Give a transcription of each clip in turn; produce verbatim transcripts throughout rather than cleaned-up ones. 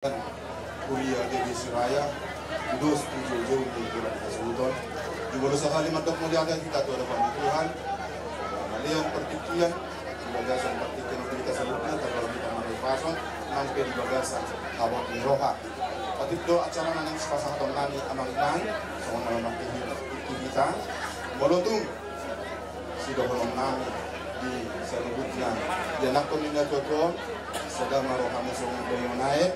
Huria G B C Raya, di dos tu joujou ni hita hasuhuton. Jumolo sahali mandok mauliate hita tu adopan ni Tuhan. Mauliate partingkian, di bagasan partingkian hita saluhutna, tabaru hita marripason, nang pe di bagasan habot ni roha. Otik do acara na naeng sipasahaton nami amang inang, songon na mangkihil hita. Molo tung sidohonon nami di saluhutna, di anakkon ni natuatua on, sada ma rohamu songon baingon aek,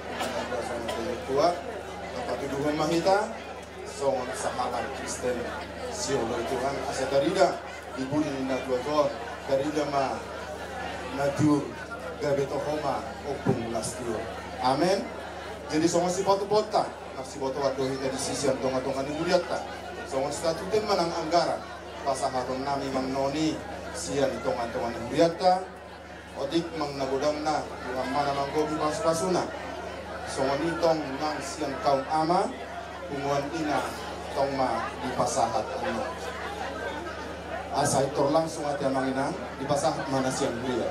songon baingon tuak, tapatuduhon ma hita songon sahalak Kristen sioloi Tuhan, asa tarida di pudi ni natuatua on, tarida ma na tiur, gabe toho ma ompung las tiur. Amen. Jadi songon sipatupaonta, marsibotoan do hita disi sian tongatonga ni hurianta. Songon statute ma nang anggaran pasahaton nami mangnoni sian tongatonga ni hurianta. Otik manang na godangna, Tuhan ma na manggohi pasupasuna. Songon i tong nang sian kaum ama, punguan ina, tong ma dipasahat annon. Asa pintor langsung ate amang inang, dipasahat ma na sian huria.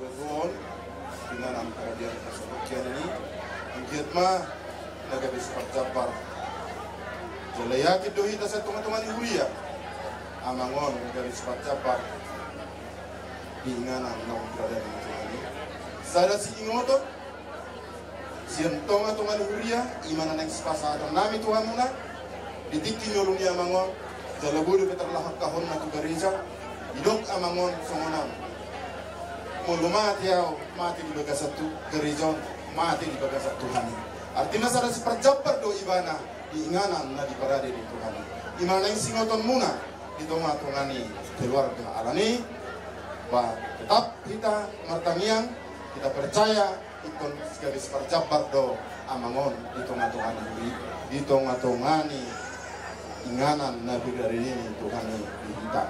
Tuhan, dengan angka dia pasal bagian ini, anggiat ma na gabe sifat jabar. Jala yakin do hita sian tongatonga ni huria, amang on gabe sifat jabar. Di inganan na umprada ni Tuhan i. Sada siingoton sian tongatonga ni huria, i ma na naeng sipasahaton nami tu hamuna. Di tingki ni ulu ni amang on, jala boi dope tarlahangkahonna tu gareja. Didok amang on songon on: Molo mate ahu, mate di bagasan tu gareja on, mate di bagasan Tuhan i. Artina sada sifat jabar do ibana di inganan na diparade ni Tuhan i. I ma naeng siingotonmuna di tongatonga ni keluarga. Alani, ba, tetap hita martangiang, hita percaya ingkon gabe sifat jabar do amang on di tongatonga ni, di tongatonga ni inganan na diparade ni Tuhan i di hita.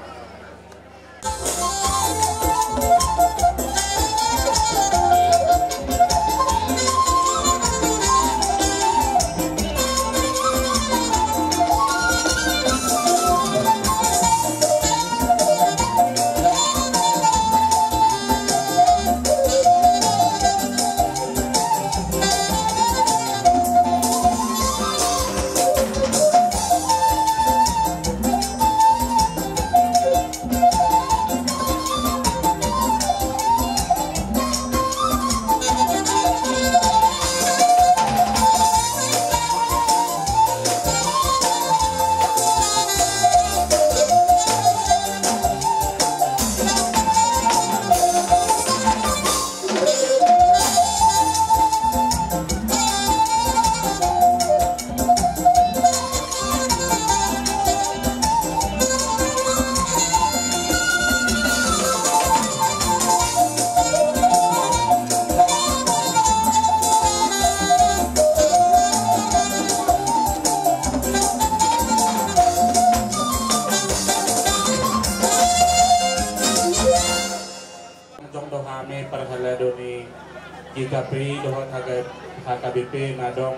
K P I dohot H K B P na adong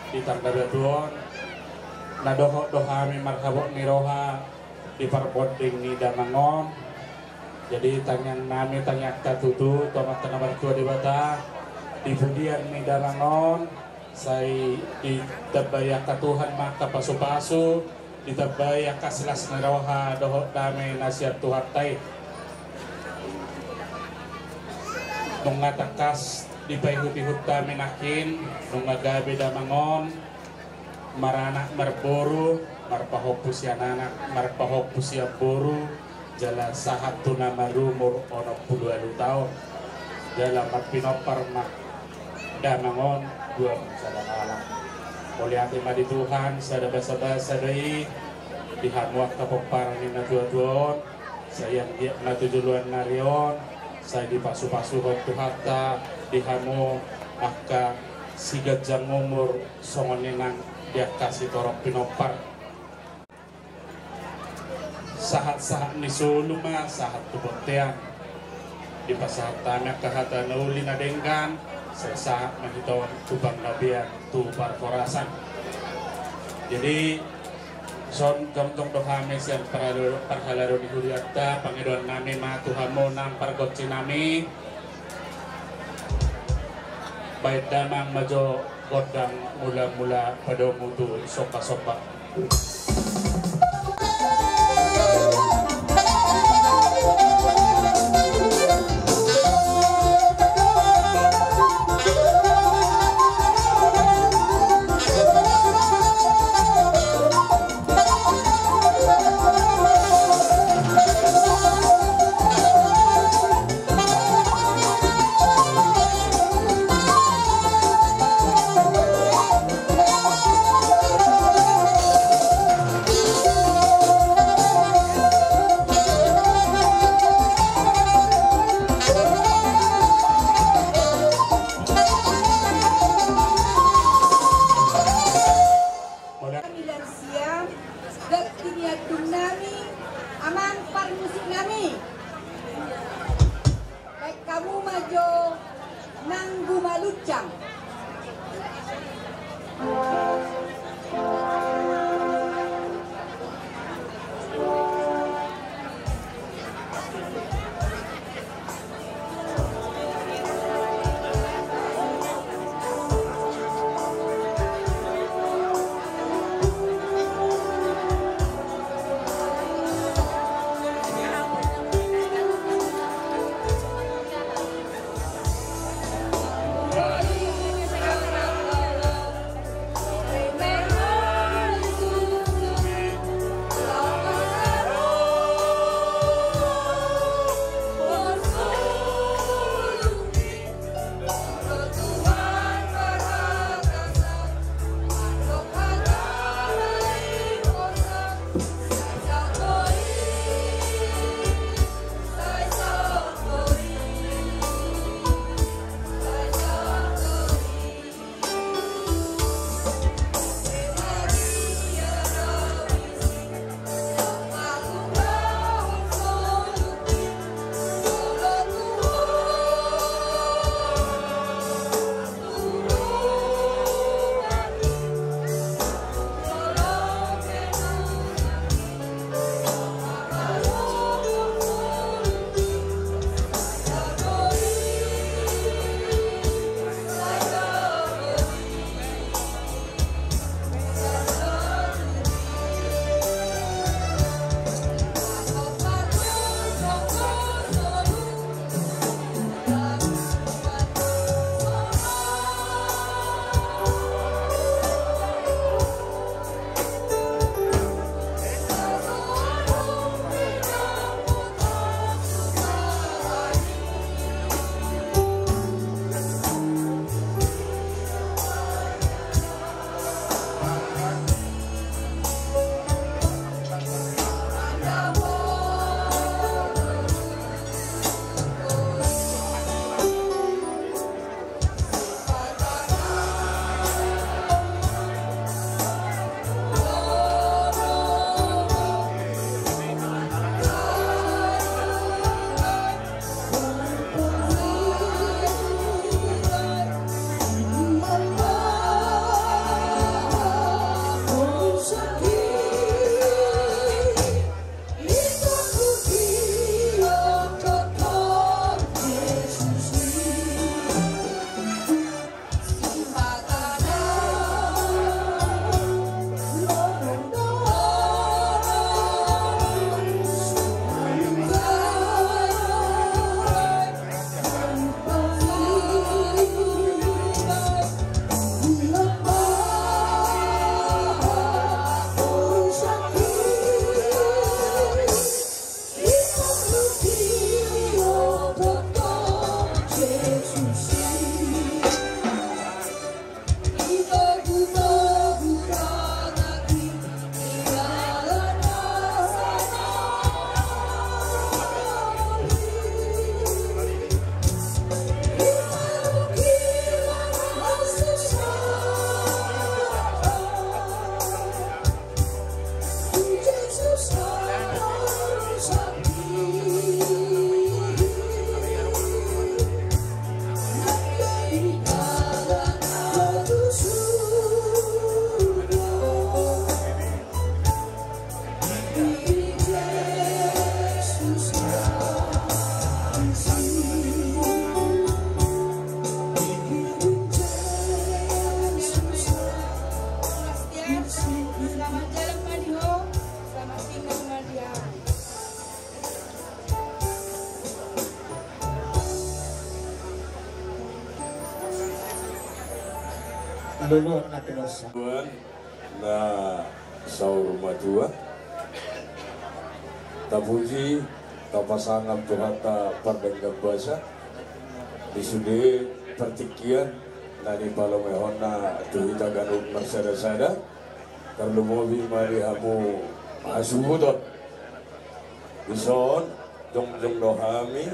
di Tangga Batu on, na dohot do hami marhabot ni roha di parbonding ni damang on. Jadi tangiang nami, tangiangta tutu tu Amanta na martua Debata, di pudian ni damang on, sai ditambai angka Tuhan ma angka pasupasu, ditambai angka silas ni roha dohot dame na sian Tuhanta i. Nunga tangkas dipaihutihut hami nangkin, nunga gabe damang on, maranak marboru, marpahompu sian anak, marpahompu sian boru, jala sahat tu na marumur onom pulu ualu taon, jala marpinompar ma damang on dua pulu sada halak. Mauliate ma di Tuhan, sada basabasa do i, di hamu angka pomparan ni natuatua on, sai anggiat ma tu joloan ni ari on, sai dipasupasuhon Tuhanta di hamu angka siganjang umur songon i nang di angka sitorop pinompar. Sahatsahat ni solu ma sahat tu bontean. Dipasahat hami angka hata na uli na denggan, sai sahat ma hita on tu panggabean tu parhorasan. Jadi, son jongjong do hami sian parhalado-, parhalado ni hurianta, pangidoan nami ma tu hamu nang pargonsi nami. Baen damang ma jo gondang mulamula padomu tu sombasomba. Nami lansia, dohot di ni andung nami, amang parmusik nami. Baen hamu ma jo nang gumaluncang. Tuhan na saur matua. Tapuji, tapasangap Tuhanta pardenggan basa di sude partingkian na nipalomehonna tu hita ganup marsada-sada. Tarlumobi ma di hamu hasuhuton. Dison jongjong do hami,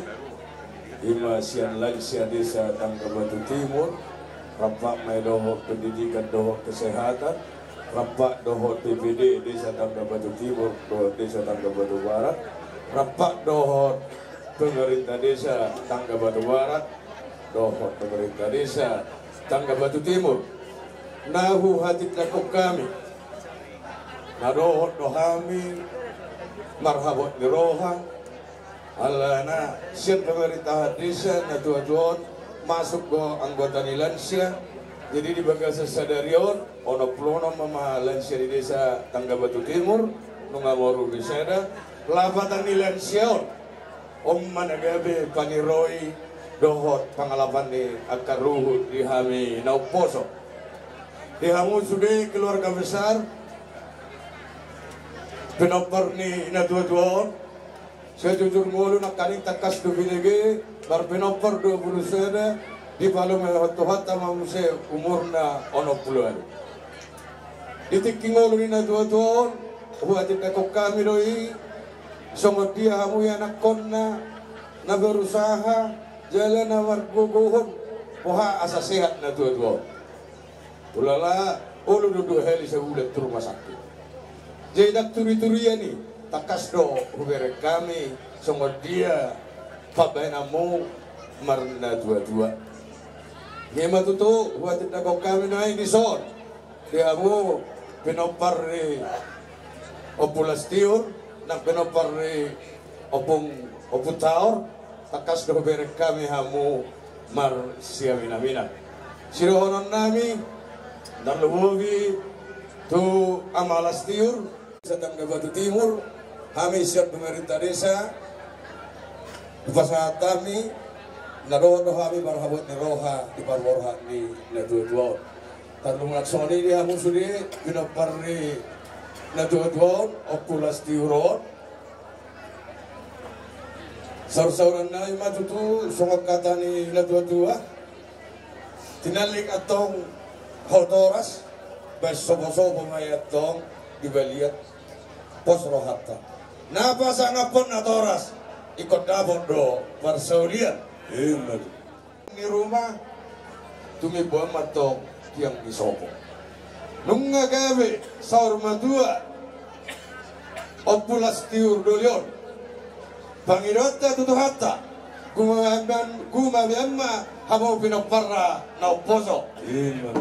ima sian lansia desa Tangga Batu Timur, rap ma i dohot pendidikan dohot kesehatan, rap dohot P P D desa Tangga Batu Timur dohot desa Tangga Batu Barat, rap dohot pemerintah desa Tangga Batu Barat dohot pemerintah desa Tangga Batu Timur. Na huhatindangkon hami, na dohot do hami marhabot ni roha, alana sian pemerintahan desa na tuatua on masuk do anggota ni lansia. Jadi di bagasan sadari on, onom pulu onom ma lansia di desa Tangga Batu Timur, nunga moru di sada. Lapatan ni lansia on, on ma na gabe paniroi dohot pangalapan ni angka ruhut di hami na umposo. Di hamu sude keluarga besar, pinompar ni na tuatua on, sejujur ngolu nangkaning tangkas do binege, marpinompar dua pulu sada, dipalomehon Tuhanta ma muse umurna onom pulu ualu. Di tingki ngolu ni na tuatua on, huhatindangkon hami do i, songon dia hamu ianakkonna na berusaha jala na margogohon boha asa sehat na tuatua on. Ulala, olo do dua hali sabulan tu rumah sakit. Jadi ndang turiturian i, tangkas do hubereng hami songon dia pambahenanmu marnatuatua. Ima tutu huhatindangkon hami nuaeng dison di hamu pinompar ni Ompu Lastiur nang pinompar ni Ompung, Ompu Taor, tangkas do hubereng hami hamu marsiaminaminan. Sidohononnami, tarlumobi tu Ama Lastiur, desa Tangga Batu Timur, hami sian pemerintah desa, hupasahat hami, na dohot do hami marhabot ni roha di parborhat ni na tuatua on. Tarlumobi songon i di hamu sude pinompar ni na tuatua on, Ompu Lastiur on. Saursaurannami ma tutu songon hata ni na tuatua: Tinallik antong hot horas, baen soposopo ma i antong di balian, pos rohanta. Na pasangaphon natoras, ingkon dapot do parsaulian. Ima tutu. Ni ruma, tumimbo ma antong tiang ni sopo. Nunga gabe saur matua Ompu Lastiur doli on. Pangidoanta tu Tuhanta, gumabean, gumabean ma hamu pinomparna na umposo. Ima.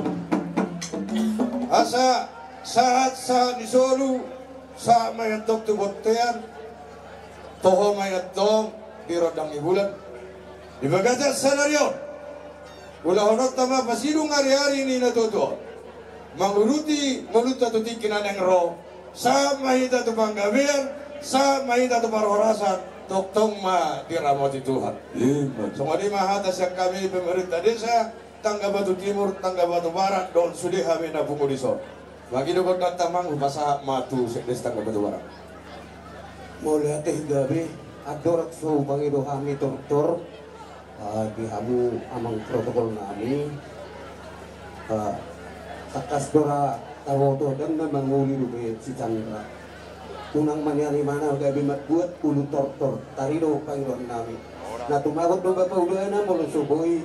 Asa sahat, sahat ni solu, sahat ma i antong tu bontean, toho ma i antong di rondang ni bulan. Di bagasan sadari on, ulahononta ma pasidung ariari ni na tuatua on, mangurupi ngolunta tu tingki na naeng ro, sahat ma hita tu panggabean, sahat ma hita tu parhorasan, tongtong ma diramoti Tuhan. Ima. Songon i ma hata sian hami pemerintah desa Tangga Batu Timur, Tangga Batu Barat, dohot sude hami na pungu dison. Mangido gondang, amang, hupasahat ma tu sekdes Tangga Batu Barat. Mauliate, gabe, andorang so hupangido hami tortor, ah, di hamu amang protokolnami, ah, tangkas do ra taboto, ndang na mangoli dope si Chandra. Unang ma nian imana gabe mambuat ulu tortor, tarido pangidoannami. Na tumagon do bapa udana molo so boi,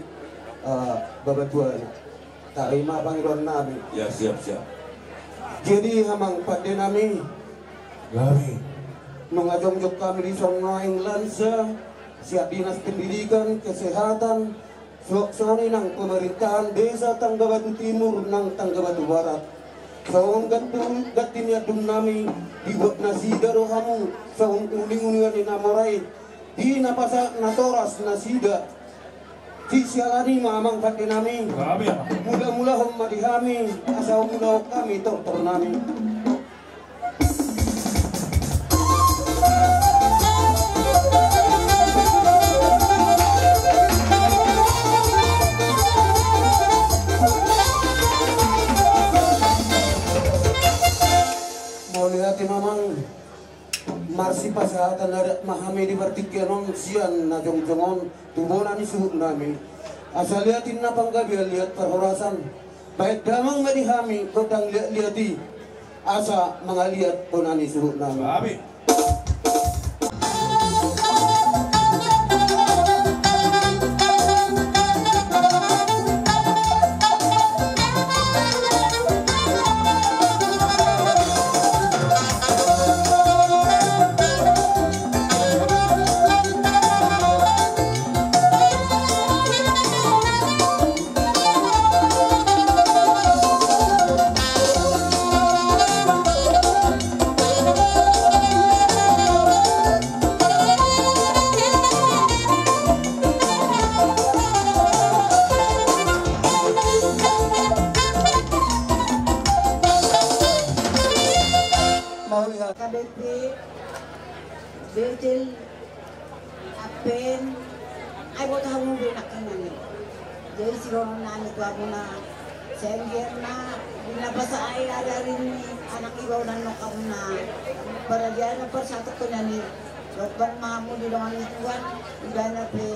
eh, bapa tuana. Tarima pangidoannami. Ya, siap, siap. Jadi amang pandenami, gabe, nunga jongjong hami dison nuaeng lansia, sian dinas pendidikan, kesehatan, suang songon i nang pemerintahan desa Tangga Batu Timur nang Tangga Batu Barat. Songon ganti, ganti ni andungnami, dibuat nasida do hamu songon uning-uningan ni na mora i, di na pasahat natoras nasida. Disiala ni i ma amang pandenami. Gabe, amang. Mula-mulahon ma di hami, asa mulaon hami tortornami. Sipasahaton adat ma hami di partingkian on sian na jongjong on tu bona ni suhut nami. Asa liat ninna panggabean liat parhorasan. Baen damang ma di hami gondang liat-liat i asa mangaliat bona ni suhut nami. Amin. K B P, Betel, Apen, ai boto hamu be nangkiningan i. Jadi sidohonon nami tu hamuna, sai anggiat ma di na pasahat ari-ari ni anak iba on, nang hamuna parajaan na parsatongkinan i, lompan ma hamu di dongan ni Tuhan. Ibana pe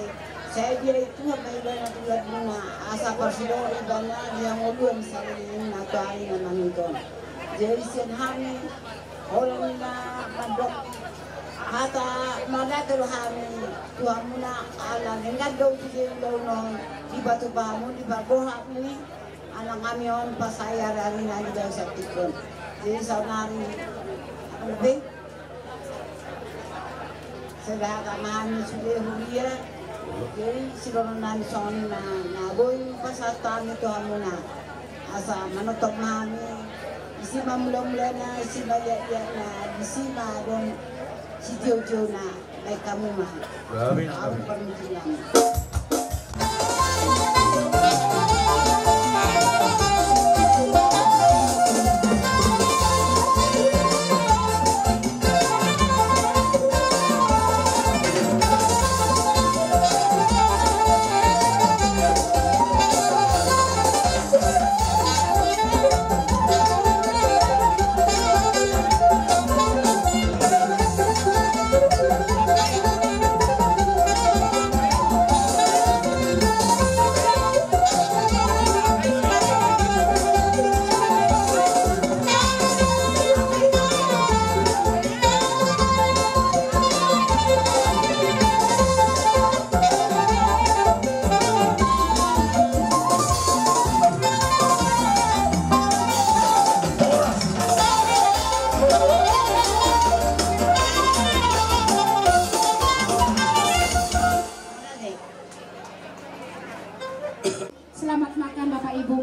sai dia i Tuhan ma ibana tu lambungna, asa parsidohot ibana di hangoluan saleleng na tu ari na mangido. Jadi sian hami, holan na mandok hata, mauliate do hami tu hamuna ala denggan do tu dia ulaon on, dipatupa hamu, dipagohi hamu i, anak hami on pasahat ari-ari na di bagasan tingki on. Jadi saonari, apa na be? Sai dahahata ma hami sude huria. Jadi sidohonon nami songon i ma na boi pasahat hami tu hamuna. Asa manongtong ma hami, disi ma mula-mulana, disi ma liat-liatna, disi ma adong sitio-tiona. Baik, hamu ma. Amin. Au parmujian. Selamat makan, Bapak Ibu.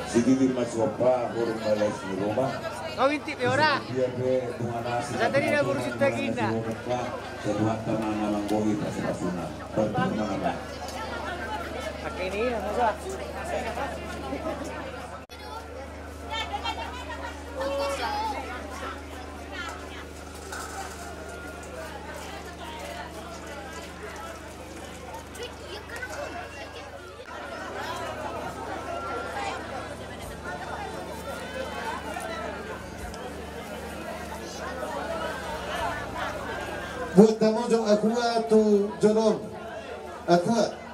Sididi ma suap, hurung balas ni rumah. Kau intip ya, ora? Dia pe bunga nasi. Sa tadi na burung tagina. Sebuah tanah na manggohi pasupasuna. Bertemu nama. Pakai ini ya, masa? Buat tamu jong akua tu jolom. Akua.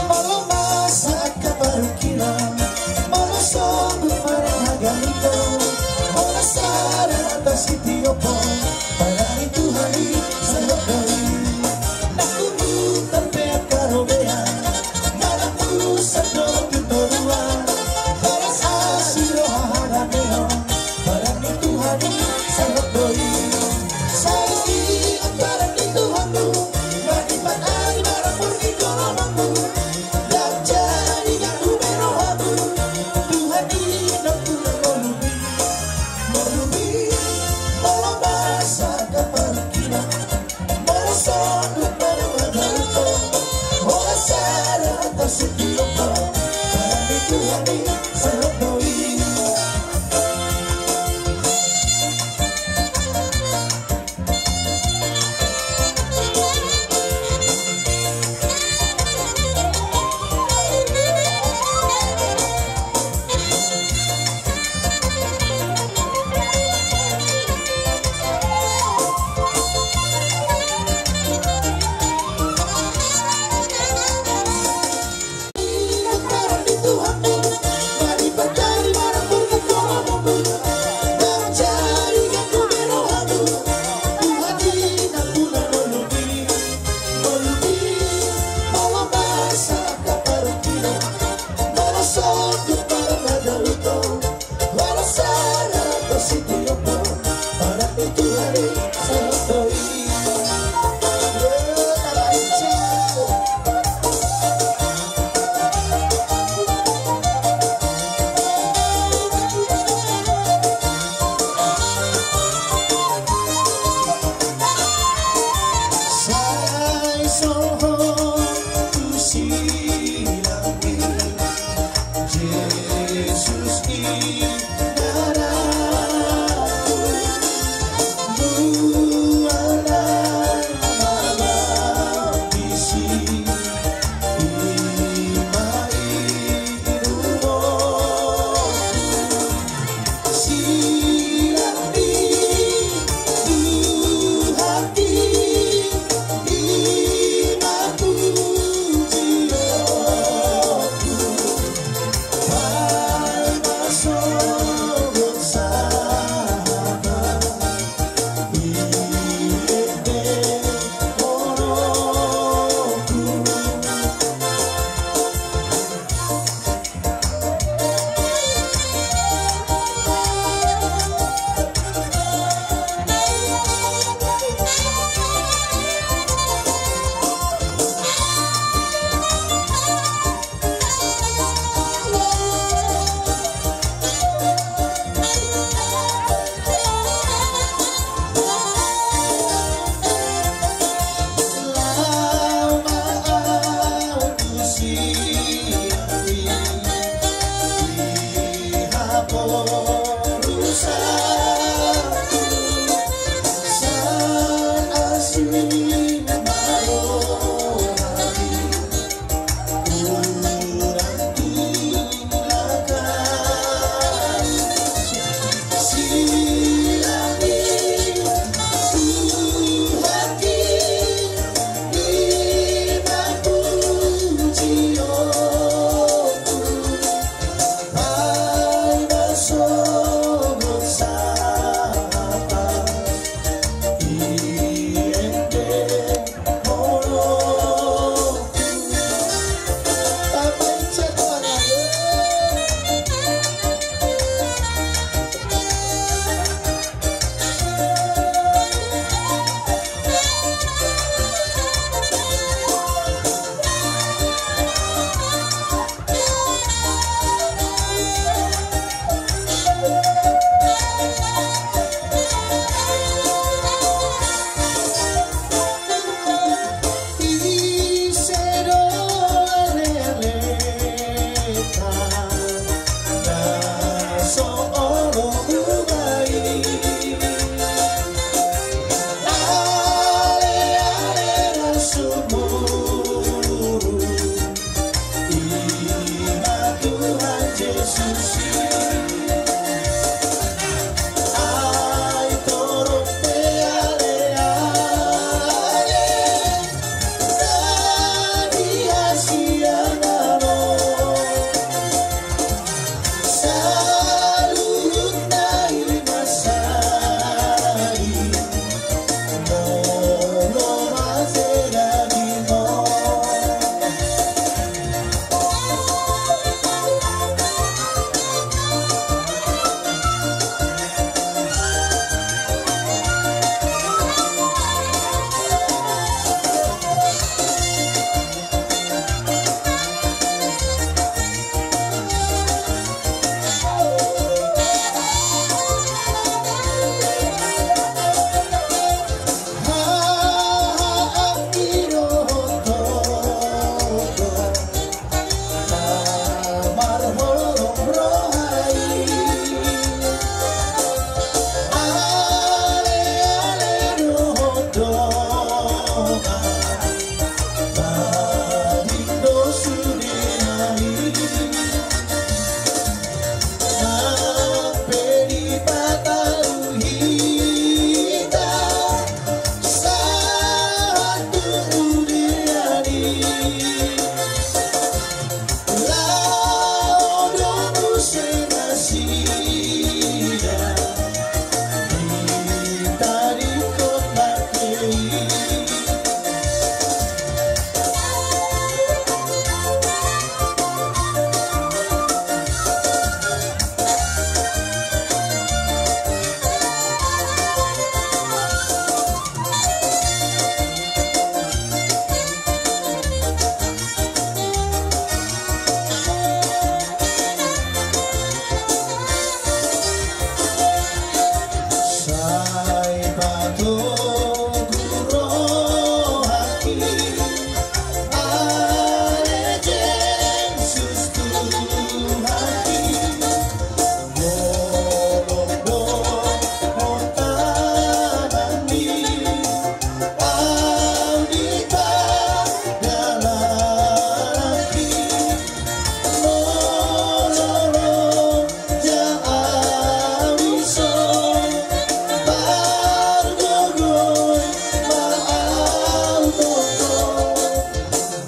Molo masa angka parungkilon, molo sogot marhaha haganuton, molo sada hata sitiopon, barani Tuhan i sai hot do i. Nang tu huta pe angka robean, manang tu sandok tu toruan, horas asi roha hadameon, barani Tuhan i sai hot do i. Sai ingot barani Tuhanmu, manimpan ari marambur di jolomangmu. Ndang jadi ganggu be rohamu, Tuhan i nampuna ngolumi. Ngolumi, molo masa angka parungkilon, molo sogot marhaha haganuton, horas sada hata sitiopon, barani Tuhan i sai hot do i.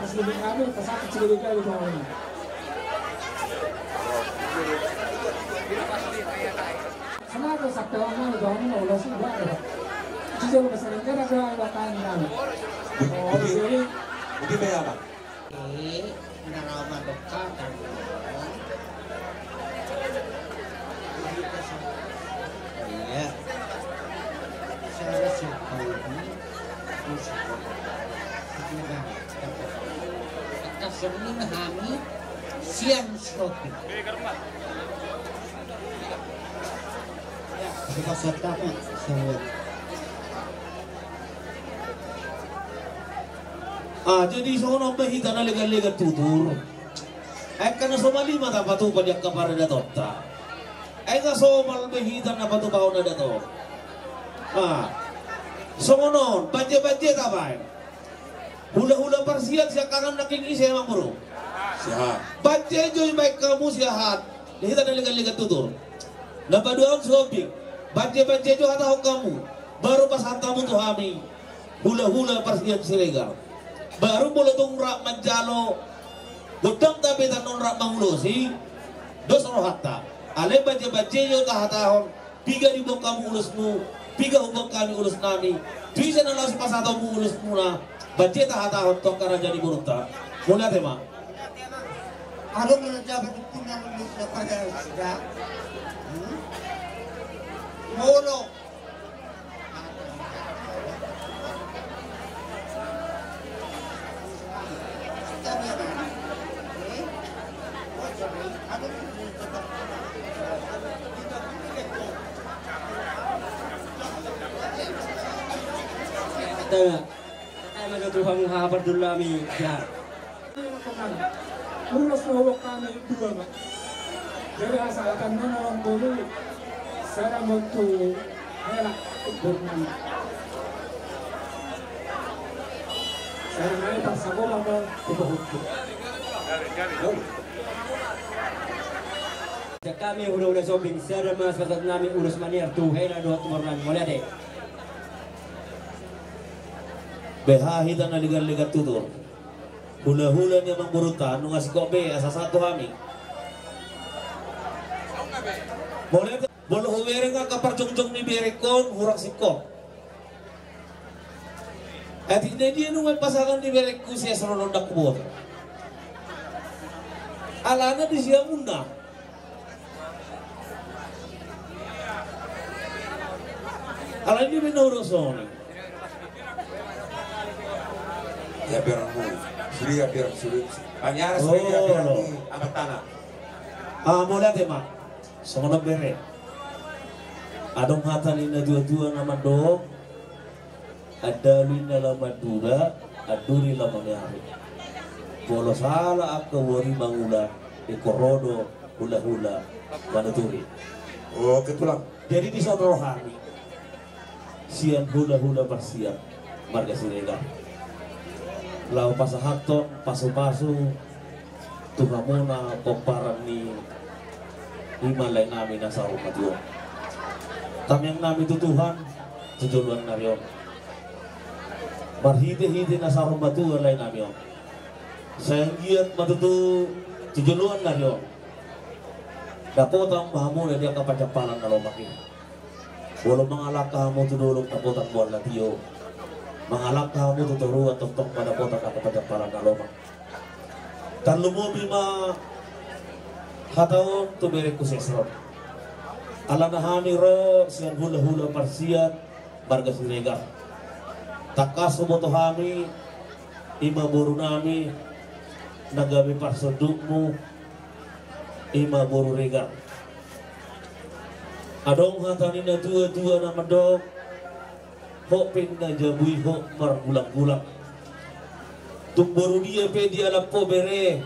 Pasahat siluling nami, pasahat siluling nami tu hamu. Senang tu sakti orang nami tu hamu, ulos i baru. Jujur, besar enggak ada doa buat kami, nami. Oh, jadi. Jadi, apa? Eh, na laho mandok hata. Iya. Salah satu. Atas ini hami sian Sihotang. Kita sertakan semua. Ah, jadi songon on be hita na legan-legan tutur. Angka na somal i ma tapatupa di angka paradatonta. Ai nga somal be hita na patupahon adaton. Ah, songon on, banje-banje tabaen. Hula-hula parsian siangkangan nangkin ise, amang boru? Siahaan. Banje jo dibaen hamu siahaan. Di hita na legan-legan tutur. Na paduahon, Sihombing. Banje-banje jo hatahon hamu. Baru pasahat hamu tu hami. Hula-hula parsian Siregar. Baru molo tung rap manjalo gondang tapitan on, rap mangulosi, dos rohanta. Alai banje-banje jo tahatahon, piga diboan hamu ulosmu, piga huboan hami ulos nami. Tu ise na laos pasahatonmu ulosmuna, banje tahatahon tu angka raja ni borunta. Mauliate ma. Adong raja berhubungan di Jakarta. Hmm? Molo Tama. Tama jo tu hamu haha pardulami. Ya. Ulos na huboan hami dua ma. Jadi asa akan mana orang dulu. Sada ma tu hela bornami. Sada ma i pasakola ma tu pahutu. Jadi hami hula-hula Sihombing, sada ma pasahat nami ulos maniar tu hela dohot tu bornami. Mauliate. Beha hita na legan-legan tutur. Hula-hula ni amang borunta, nunga singkop be, asa sahat tu hami. Molo, molo hubereng angka parjongjong ni berengkon, hurang singkop. Atik na dia nunga pasahat ni berengku, sias ro ndang huboto. Alana di siamunna. Alai dia be na hurang songon i. Ya, berengmu. Suria bereng, suria. Panyaras, oh, suria berengmu. Apa tanah? Ah, mauliate ma. Songon on bere. Adong hata ni na tua-tua na mandok. Andalu i na laho mandula, anduri laho mamearu. Molo sala angka uari mangula, ingkon ro do hula-hula manuturi. Oke, Tulang. Jadi dison ro hami sian hula-hula parsian marga Siregar laho pasahathon pasu-pasu tu hamuna pomparan ni ima lae nami na saur matua on. Tangiang nami tu Tuhan tu joloan ni ari on. Marhite-hite na saur matua lae nami on, sai anggiat ma tutu tu joloan ni ari on dapotan ma hamuna di angka panjampalan na lomak i. Molo mangalangka hamu tu dolok, dapotan ma tu tio. Mangalangka hamu tu toruan, tongtong ma dapotan angka panjampalan na lomak. Tarlumobi ma hata on tu berengku si Esron. Alana hami ro sian hulahula parsiat marga Siregar. Tangkas huboto hami, i ma borunami na gabe parsondukmu, i ma boru Regar. Adong hata ni natuatua na mandok, hot pe na jabu i hot margulanggulang. Tung boru dia pe dialap ho bere,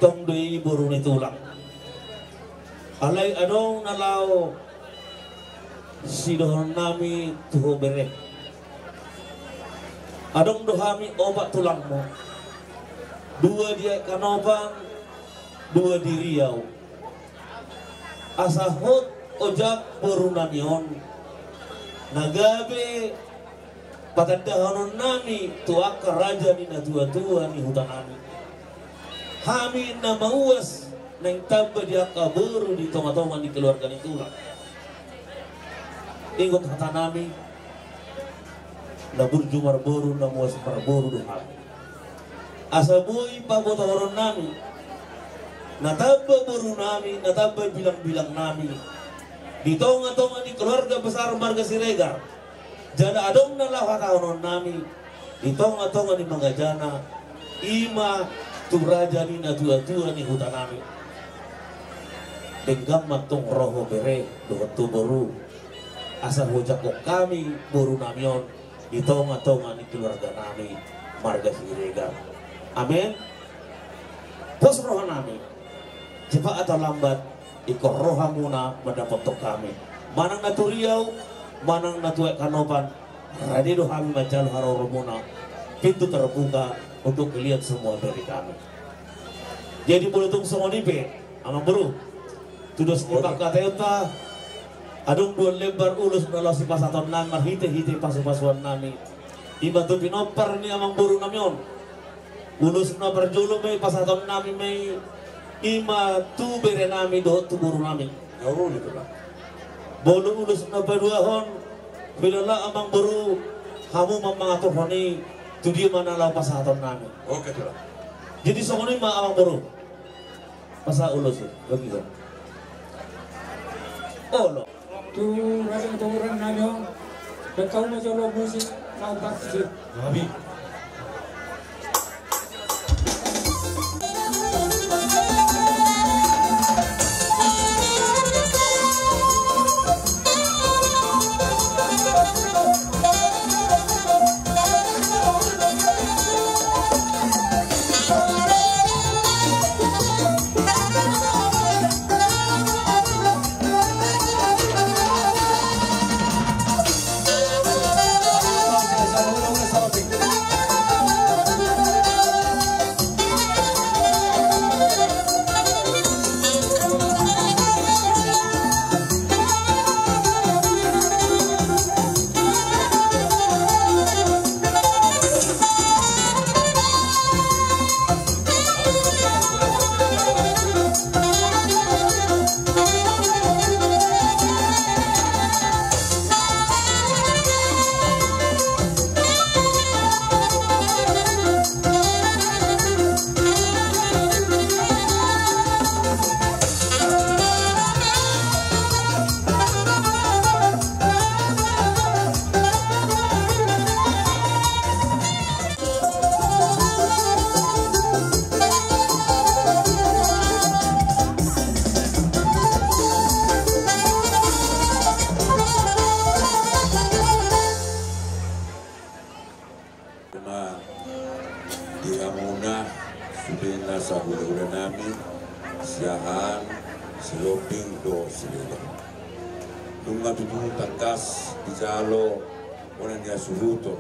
tong do i boru ni tulang. Alai adong na laho sidohononnami tu ho bere. Adong do hami opat tulangmu, dua di Aek Kanopan, dua di Riau. Asa hot ojak borunami on na gabe patandahononnami tu angka raja ni natuatua ni hutanami. Hami na mauas naeng tamba di angka boru di tongatonga ni keluarga ni tulang. Ingot hatanami, na burju marboru, na muas marboru do hami. Asa boi pabotohononnami na tamba borunami, na tamba bilangbilangnami di tongatonga ni keluarga besar marga Siregar. Jala adong na laho hatahononnami di tongatonga ni mangajana, i ma tu raja ni natuatua ni hutanami. Denggan ma tong ro ho bere dohot tu boru, asa huojakhon hami borunami on di tongatonga ni keluarganami marga Siregar. Amen. Pos rohanami, cepat atau lambat, ingkon ro hamuna mandapothon hami. Manang na tu Riau, manang na tu Aek Kanopan, rade do hami manjalo haroromuna. Pintu terbuka untuk melihat semua dari kami. Jadi molo tung songon i pe, amang boru, tudos ni pangkataion ta, adong dua lembar ulos na laho sipasahatonnami marhitehite pasupasuannami. I ma tu pinompar ni amang borunami on. Ulos na parjolo ma i pasahatonnami ma i, i ma tu berenami dohot tu borunami. Molo ulos na paduahon, huilala amang boru, hamu ma mangaturhon i, tu dia ma na laho pasahatonnami. Oke, tulang. Jadi songon i ma amang boru. Pasahat ulos i, bagi ho. Olo. Tu raja ni borunami on, baen hamu ma jolo musik, laho parsiat. Ima di hamuna sude nasa hulahulanami, Siahaan, Sihombing dohot Siregar. Nunga tutu tangkas dijalo bona ni hasuhuton.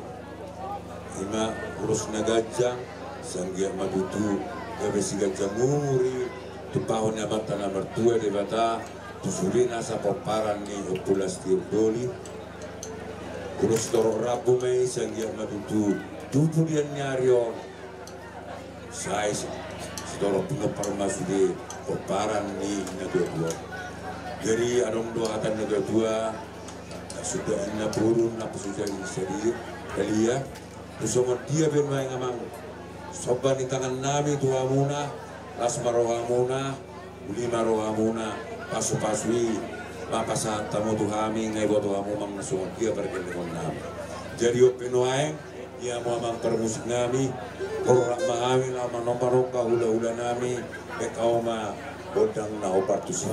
Ima ulos na ganjang, sai anggiat ma tutu gabe siganjang umur i tumpahon ni Amanta na martua Debata tu sude nasa pomparan ni Ompu Lastior Doli. Ulos torop rambu ma i, sai anggiat ma tutu tu pudian ni ari on. Sai sitorop pinompar ma sude pomparan ni natuatua. Jadi adong do hata ni natuatua: Suda inna purun, na pasuja inna sadia. Jadi ia, tu songon dia pe ma i amang, Somba ni tangan nami tu hamuna, las ma rohamuna, uli ma rohamuna, pasupasu i ma pasahat hamu tu hami, nunga diboto hamu manang na songon dia pargellengon nami. Jadi on pe nuaeng, di hamu amang parmusik nami, torop ma hami laho manomba-nomba hula-hula nami, baen hamu ma gondang na hombar tusi.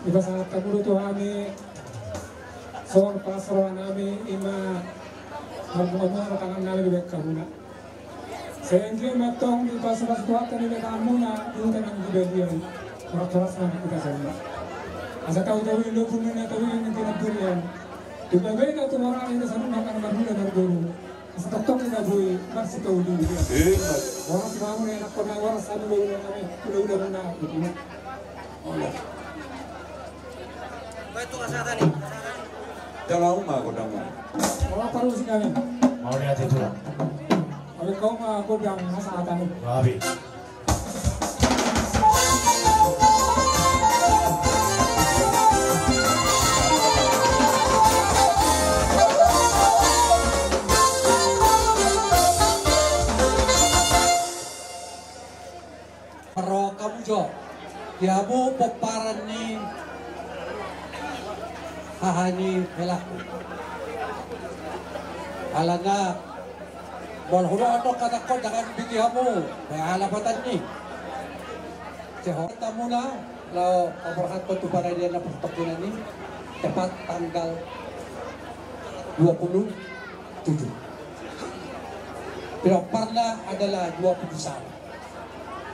Dipasahat hamu do tu hami songon las ni roha nami, ima marbunga-bunga ma tangan nami dibaen hamuna. Sai anggiat ma antong dipasupasu Tuhanta dibaen hamuna di huta nang di balian, horas-horas ma hita saluhutna. Asa tau-tau i lopun ni na tau i nang di na burian. Di bagaina tu marale na saluhutna angka na marhula marboru. Asa tongtong i na boi marsikaoli. Ima. Horas ma hamu na anakkon nami, horas hamu na ulaon nami, ulaon muna. Olo. Jala uma godang. Olo, parmusik nami. Mauliate, Tulang. Olo, kau ma godang hasahatan. Babi. Parro hamu jo, di hamu pomparan ni haha ni helangku. Alana molo hudok adong hatangkon, jangan bigi hamu, baen halapatan ni. Sehat hamuna, laho paborhathon tu paradian na parsatongkinan i, tepat tanggal dua puluh tujuh. Pinomparna adalah dua puluh satu.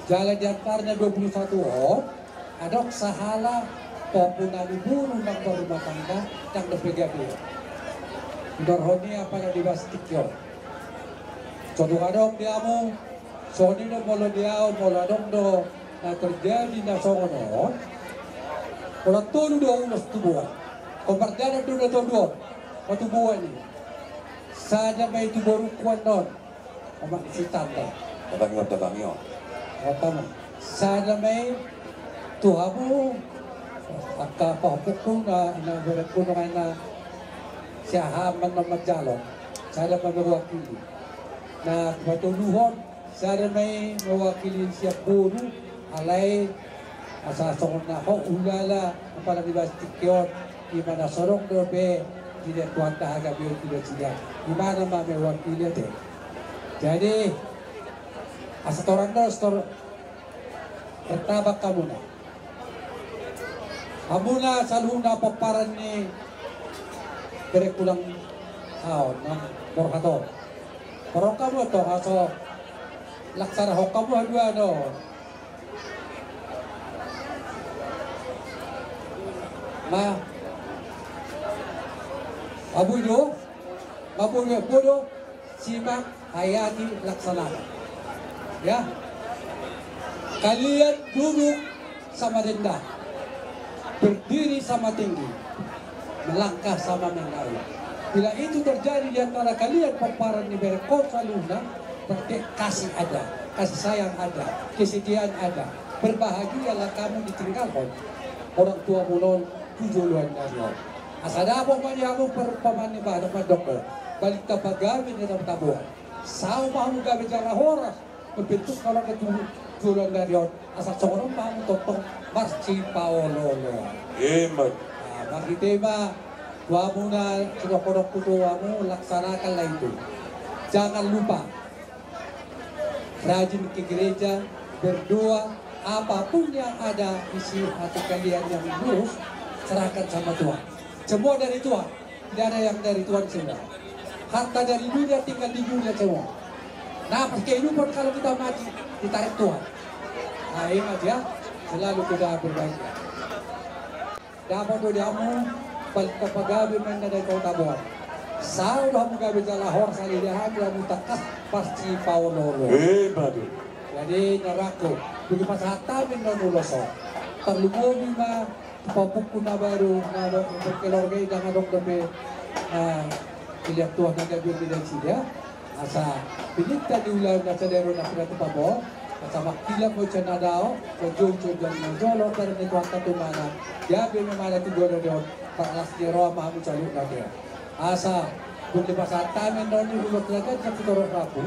Jala di antarna dua puluh satu on, adong sahala Pahompu nami boru nang marumah tangga, ndang dope gabe. Didok hon i apala di bas tingki on. So tung adong di hamu, songon i do molo di ahu, molo adong do na terjadi na songon on. Molo tolu do ulos tubuan. Hombar dalan do na tolu on. Patubuan i. Sada ma i tu borungku annon. Omak si tanda. Datangi on, datangi on. Sada ma i tu hamu. Angka pahompungku na, na berengku na, na siahaan ma na manjalo. Sada ma mewakili. Na patoluhon, sada ma i mewakili sian boru, alai asa songon na ho ulala, apalagi bas tingki on, di mana sorong dope, di dia Tuhanta hagabeon tu dia sida. Di mana ma mewakili ate. Jadi, asa torang do, asa torang. Martabang hamuna. Hamuna saluhutna pomparan ni bere kulang aon, na, borhat on. Porong hamu tong, aso laksana hok hamu haduan on. Ma. Abu ido. Mabu ido. Bodo. Simak, hayati, laksanakan. Ya. Kalian duduk sama rendah, berdiri sama tinggi, melangkah sama mengaum. Bila itu terjadi di antara kalian, pomparan ni berengku saluhutna, berarti kasih ada, kasih sayang ada, kesetiaan ada. Berbahagialah kamu ditinggalhon orang tuamu on tu joloan ni ari on. Asa dapot ma di hamu perumpamaan ni badak mandok, balintang pagabe ninna taboan. Saut ma hamu gabe jala horas, mambentuk halak tu joloan ni ari on, asa songon on ma hamu tongtong marsipaolooloan. Ima. Nah, marhite i ma, tu hamu na sidohononku tu hamu, laksanakanlah itu. Jangan lupa rajin ke gereja, berdoa, apapun yang ada isi hati kalian yang lurus, serahkan sama Tuhan. Semua dari Tuhan. Tidak ada yang dari Tuhan semua. Harta dari dunia tinggal di dunia semua. Napas kehidupan kalau kita mati, ditarik Tuhan. Nah, ingat ya, selalu kita berbahagia. Dapot do di hamu, balintang pagabe ma ninna di kota Boan. Saut do hamu gabe jala horas, sai di hamu tangkas marsipaolooloan. Ima tutu. Jadi, nangkin, bagi pasahat hami annon ulos on. Tarlumobi ma tu pahompungku na baru, na adong, keluarga i ndang adong dope, ah, pilihan Tuhan na gabe di nasida. Asa pinta ni ulaon na sadari on na pinatupa on, asa mangkilap ma sian na dao, manjou sian na jolo, bahen ni Tuhanta tu mana, gabe ma mana tu joloan on, parlas ni roha ma hamu saluhutna. Asa dung dipasahat hami annon i ulos na ganjang sitorop rambu,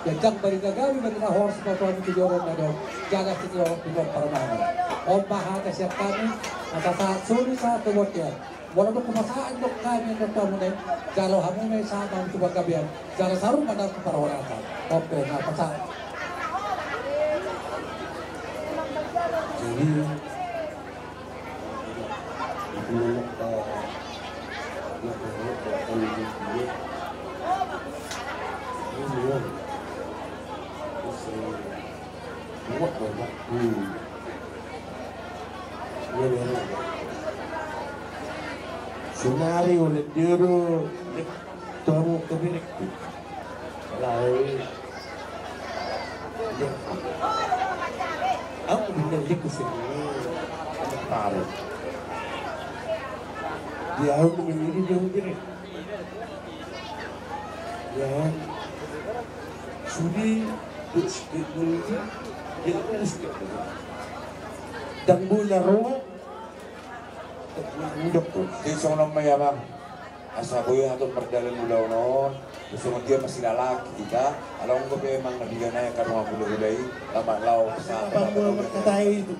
ganjang barita gabe, barita horas ma tu hamu tu joloan on, jala sitorop pinompar ma hamu. On ma hata sian hami, asa sahat solu sahat tu bontean. Molo dung hupasahat do hami annon tu hamu na i, jalo hamu ma i sahat ma hamu tu panggabean, jala saur madalan tu parhorasan. Oke, na pasahat. Jadi, Buat banyak. Hmm. Iya, iya, iya. Sonari oleh dia tu, tamu ke bilik tu. Lalu, iya. Aku benar di kusini. Taruh. Dia aku memilih dia bilik. Ya. Sude, ndang boi na ro. Ndang boi na ro. Jadi songon on ma i, Amang. Asa boi hatop mardalan ulaon on. Songon dia masilalak hita. Along dope Amang na piga nai angka dongan hulahula i. Lamak laho. Apa mau berkata itu?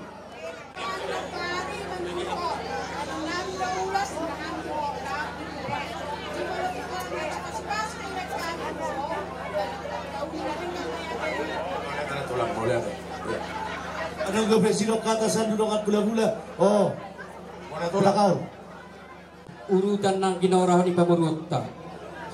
Adong dope sidok hata sian dongan hulahula. Oh. Urutan na ginorahon ni pamoruonta,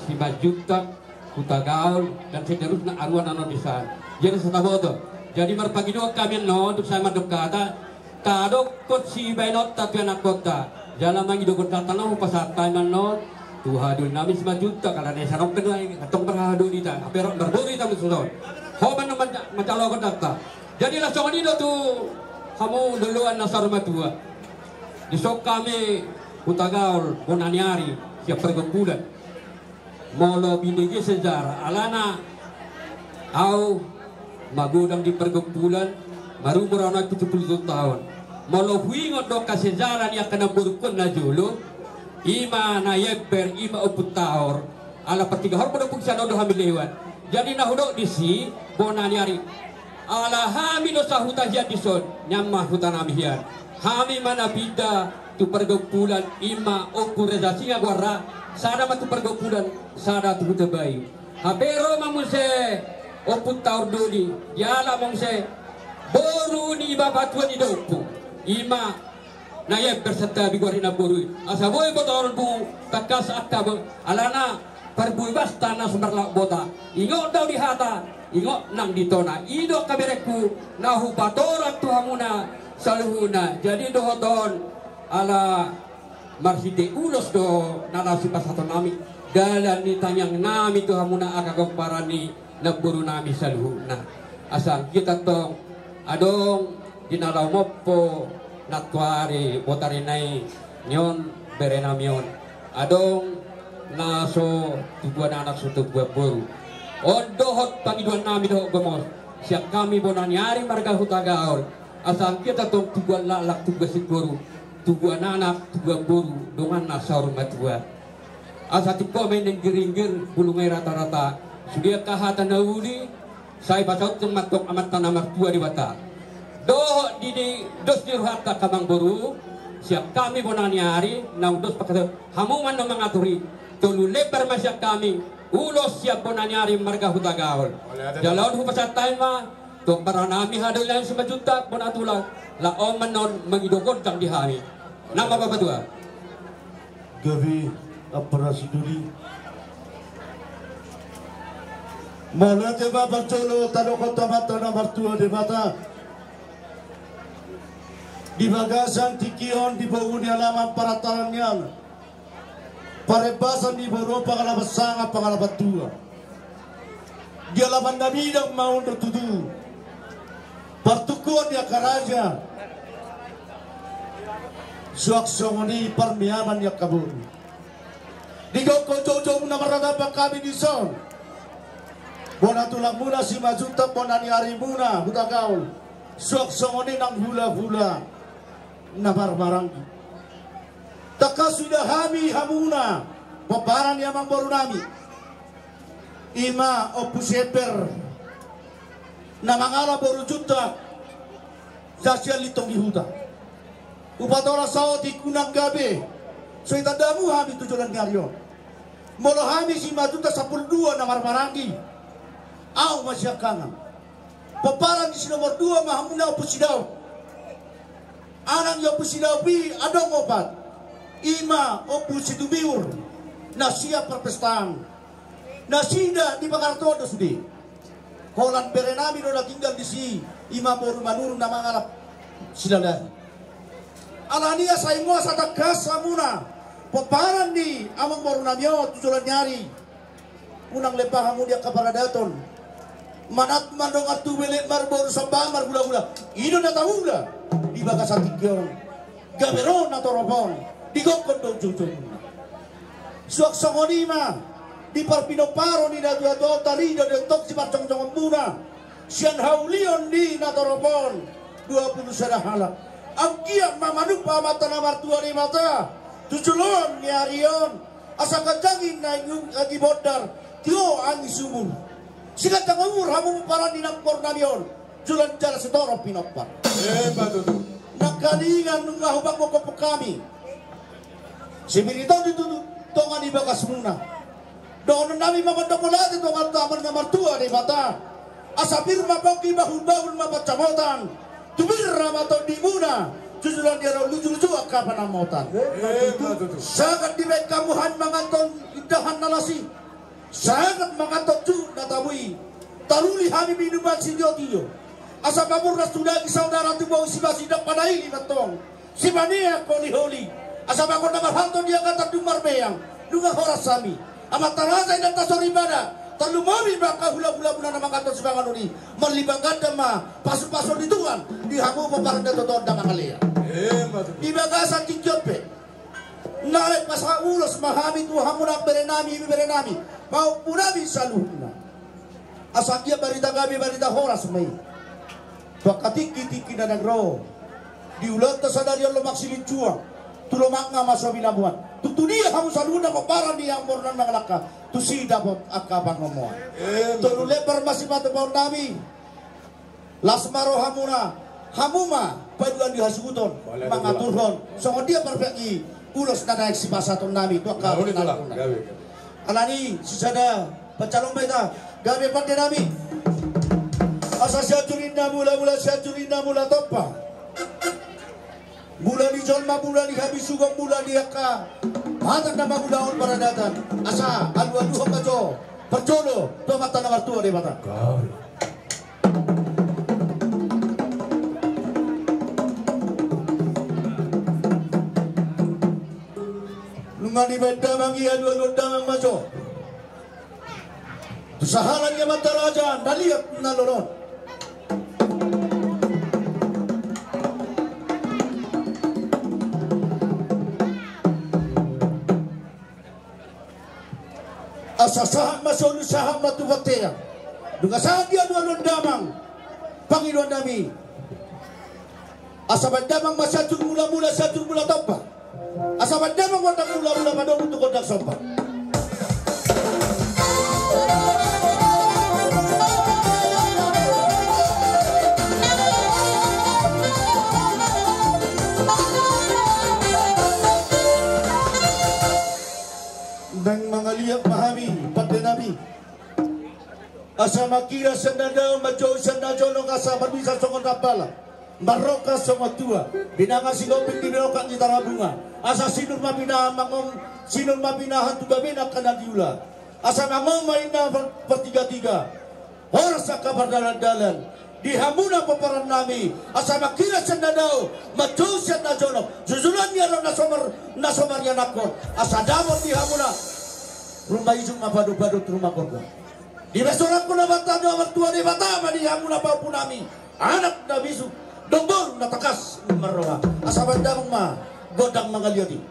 Simanjuntak, Hutagaol, dan seterusna, aruan annon di san. Jadi so taboto. Jadi marpangidoan hami annon, tung sai mandok hata, Tadokkon sibaenonta tu anakkonta jala mangido gondangta na hupasahat hami annon tu hahadolinami Simanjuntak, ala na i sanongkan do i, antong marhahadolinta, hape ro marboru hita muse songon on. Ho ma annon manjalo gondangta. Jadi laos songon i do tu hamu loloan na saur matua. Dison hami Hutagaol bona ni ari sian pargompulan. Molo binege sejarah, alana au magodang di pargompulan, marumur au na pitu pulu tolu taon. Molo huingot do angka sejarah ni angka namborungkon na jolo, i ma Naiember, i ma Ompu Taor. Ala partigahon pe do pungsi annon do hami lewat. Jadi na hudok disi bona ni ari. Ala hami do sahuta hian dison, nian ma hutanami hian. Hami ma na pinda tu pargompulan, i ma Ompu Raja Singa goarna, sada ma tu pargompulan, sada tu Hutabayu. Hape ro ma muse Ompu Taor Doli, dialap ma muse boru ni bapatua ni dompu, i ma Naiember Santabi goar ni namboru i. Asa boi botohononmu tangkas angka bo-, alana parbue basta na so marlaok bota. Ingot do au di hata, ingot nang di tona. I do angka berengku na hupatorang tu hamuna saluhutna. Jadi dohot on, ala marhite ulos do na laos sipasahatonnami, dalan ni tangiangnami tu hamuna angka pomparan ni namborunami saluhutna. Asa anggiat antong adong di na laho mompo nantoari botarina i, nion berenami on, adong na so tubuan anak so tubuan boru. On dohot pangidoannami dohot gomos sian hami bona ni ari marga Hutagaol, asa anggiat antong tubuan laklak tubuan singkoru, tubuan anak tubuan boru dongan na saur matua. Asa tingko ma i na inggir-inggir, bulung i rata-rata. Sude angka hata na uli, sai pasaut ma antong Amanta na martua Debata. Dohot di, di dos ni rohanta angka amangboru, sian hami bona ni ari, naung dos pangkataion, hamu ma annon mangatur i. Tolu lembar ma sian hami ulos sian bona ni ari marga Hutagaol. Jala on hupasahat hami ma tu ompunami hahadolinami Simanjuntak bona tulang, laho on ma annon mangido gondang di hami. Nang ma bapatua. Gabe ampara sidoli. Mauliate ma parjolo tadokhon tu Amanta na martua Debata. Di bagasan tingki on di bogu ni alaman parantaran nian, parembasan ni boru pangalaman sanga pangalaman tua. Di alaman na midang ma on do tutu partungkoan ni angka raja, suang songon i parmeaman ni angka boru. Digokhon joujou muna marragam hami dison, bona tulangmuna Simanjuntak, bona ni arimuna Hutagaol, suang songon i nang hulahula na marmaranggi. Tangkas huida hami hamuna pomparan ni amangborunami, i ma Ompu Siember na mangalap boru Juntak, jala sian Lintong di Huta. Hupatorang saotik unang gabe so itandamu hami tu joloan ni ari on. Molo hami Simanjuntak sampulu dua na marmaranggi, au ma siangkangan. Pomparan ni si nomor dua ma hamuna Ompu Sidaop. Anak ni Ompu Sidaop i adong opat. I ma Ompu Situbiur na siap parpestaan. Nasida di Pangartoan do sude. Holan berenami do na tinggal disi, i ma boru Manurung na mangalap Silalahi. Alani i asa i ma asa tangkas hamuna pomparan ni amangborunami on tu joloan ni ari. Unang lempak hamu di angka paradaton. Manat mandongan tu belet marboru somba marhulahula. I do na taula di bagasan tingki on. Gabe ro na torop on, digokhon do joujou muna. Suang songon i ma di parpinomparon ni natuatua on, tarida do tong siparjongjongon muna sian haulion ni na torop on, dua pulu sada halak. Anggiat ma manumpak Amanta na martua Debata tu joloan ni ari on. Asa ganjang i na anggi bondar, tio anggi sumur. Sai ganjang umur hamu pomparan ni amangborunami on, joloan jala sitorop pinompar. Emma tutu. Nangkiningan nunga hupagokhon hami, sibiriton di tutu tonga ni bagasmuna. Dohononnami ma mandok mauliate tu Amanta na martua Debata. Asa pir ma pongki, bahulbahul ma pansamotan. Tubir ma tondimuna tu joloan ni ari on, lujuluju angka panamotan. Emma tutu. Sagat dibahen hamu hami manganhon indahan na las i. Sagat manganhon jut na tabo i. Taruli hami minuman sitiotio. Asa pamurnas tu daging saudara, tu bohi sipasidak panaili mantong, sipaneang holiholi. Asa bagot na marhalto di angka tandu marmeang, nunga horas hami. Amanta raja, inanta soripada, tarlumobi ma angka hulahulamuna na mangantusi panganon i. Marlipat ganda ma pasupasu ni Tuhan di hamu pomparan na totohon damang Alea. Ima tutu. Di bagasan tingki on pe, na lae pasahat ulos ma hami tu hamuna berenami, ibeberenami, pahompunami saluhutna. Asa anggiat barita gabe, barita horas ma i tu angka tingkitingki na naeng ro. Di ulaonta sadari on lomak silinjuang, tu lomakna ma so binaboan. Tung tu dia hamu saluhutna pomparan ni amang borunami mangalangka, tusi dapot angka pangomoan. Tolu lembar ma sipatupaonnami. Las ma rohamuna, hamu ma paduan di hasuhuton, mangaturhon songon dia parpeak ni ulos na naeng sipasahatonnami tu angka. Alani sisada pansalongan ma hita, gabe pandenami. Asa Sianjur Indah Mula, Mula Sianjur Indah Mula Tompa. Mula ni jolma, mula ni habisuhon, mula ni angka hatang na mangulahon paradatan. Asa alualuhon ma jo parjolo tu Amanta na martua Debata. Nunga dibaen damang i, alualuhon damang ma jo tu sahala ni amanta raja na liat na lolo on. Asa sahat ma solu, sahat ma tu bontean. Nunga sahat di alualuhon damang pangidoannami. Asa baen damang ma Sianjur Mula, Mula Sianjur Mula Tompa. Asa baen damang gondang mula, mula padomu tu gondang somba. Naeng mangaliat ma hami pandenami. Asa manghiras sian na dao, manjou sian na jonok, asa marmisa songon na pala, marrongkap songon tua, binanga Sihombing di binongkak ni Tarabunga. Asa sinur ma pinahan mangom, sinur ma pinahan tu gabena angka na niula. Asa mangom ma inna par-, partigatiga, horas angka pardalandalan di hamuna pomparan nami. Asa manghiras sian na dao, manjou sian na jonok, susulan ni anak na so mar-, na so marianakhon, asa dapot di hamuna rumah ijuk ma padoppadop rumah korban. Dibaen soranghon Amanta na martua Debata ma di hamuna pahompu nami, anak na bisuk dohot boru na tangkas marroha. Asa baen damang ma gondang mangaliat i.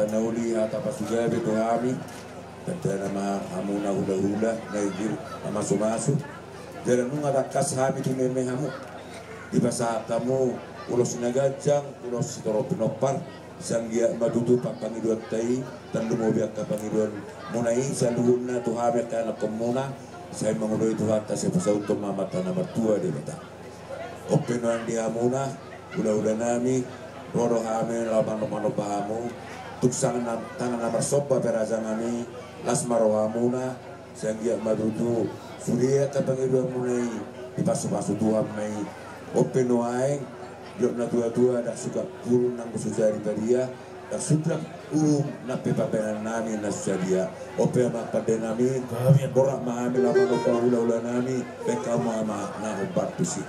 Na uli hata pasupasu gabe tu hami, tanda na ma hamu na hulahula, na ilir, na masumasu. Jala nunga tangkas hami tu meme hamu. Dipasahat hamu ulos na ganjang, ulos sitorop pinompar, sai anggiat ma tutu pangpangidoanta i, tarlumobi angka pangidoanmuna i, saluhutna tu hami angka ianakhonmuna, sai manguloi Tuhanta, sai pasauthon ma amanta na martua Debata. On pe nuaeng di hamuna, hulahula nami, ro do hami laho manomba hamu, tung sanga tangan na marsomba pe raja nami, las ma rohamuna, sai anggiat ma tutu sude angka pangidoanmuna i dipasupasu Tuhan ma i. On pe nuaeng, didok natuatua, ndang sukat guru nang so jadi padia, ndang sukat uhum nang pe pambahenan nami na so sadia. On pe amang pande nami, borat ma hami laho manomba hulahula nami, baen hamu ma na hombar tusi.